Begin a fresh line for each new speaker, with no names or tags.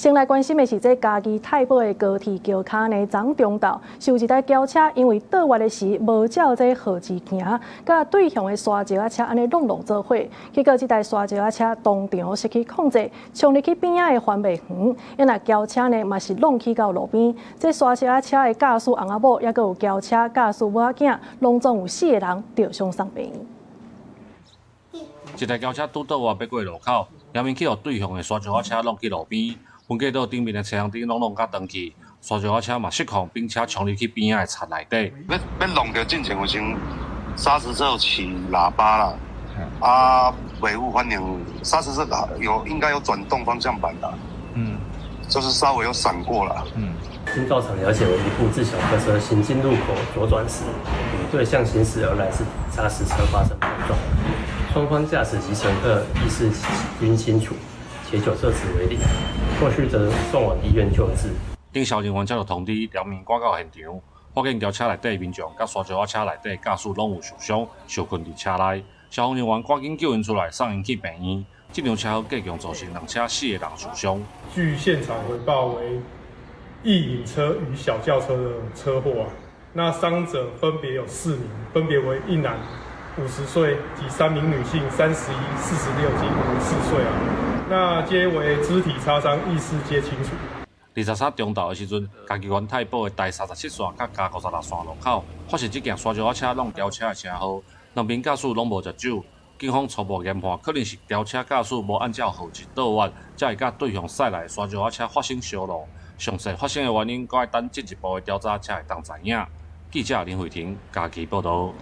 先來關心的是，這嘉義太保的高鐵橋跤呢，昨中晝是有一台轎車，因為倒彎的時無照這號誌行，佮對向的沙石仔車按呢挵挵做伙，結果這台沙石仔車當場失去控制，衝入去邊仔的番麥園，啊若轎車呢嘛是挵去到路邊。這沙石仔車的駕駛翁仔某，抑閣有轎車駕駛某仔囝，攏總有四個人著傷送病。
一台轎車拄倒彎欲過路口，迎面去予對向的沙石仔車挵去路邊，分隔島頂面的車紅燈攏挵甲斷去，沙石仔車嘛失控，並且衝入去邊仔的田內底。
欲欲挵著進前有先剎車之後起喇叭啦，啊，尾有反應，剎車車有應該有轉動方向盤的，就是稍微有閃過啦。
經到場了解為一部自小客車行經路口左轉時，與對向行駛而來之砂石車發生碰撞，雙方駕駛及乘客意識均清楚，且酒測值為零，後續則送往醫院救治。
警消人員接到通知，聯名趕到現場，發現轎車內底民眾佮沙石仔車內底駕駛攏有受傷，受困佇車內。消防人員趕緊救𪜶出來，送𪜶去病院。這場車禍計共造成兩車四個人受傷。
據現場回報為意引車與小轎車的車禍啊，那傷者分別有四名，分別為一男50歲及三名女性31、46及54歲啊，那皆為肢體擦傷，意識皆清楚。
23中晝的時陣，嘉義縣太保的台37線佮嘉56線路口，發生這件沙石仔車挵轎車的車禍，兩邊駕駛攏無食酒。警方初步研判，可能是轎車駕駛無按照號誌倒彎，才會佮對向駛來的沙石仔車發生相挵。詳細發生的原因，閣愛等進一步的調查才會當知影。記者林慧婷嘉義報導。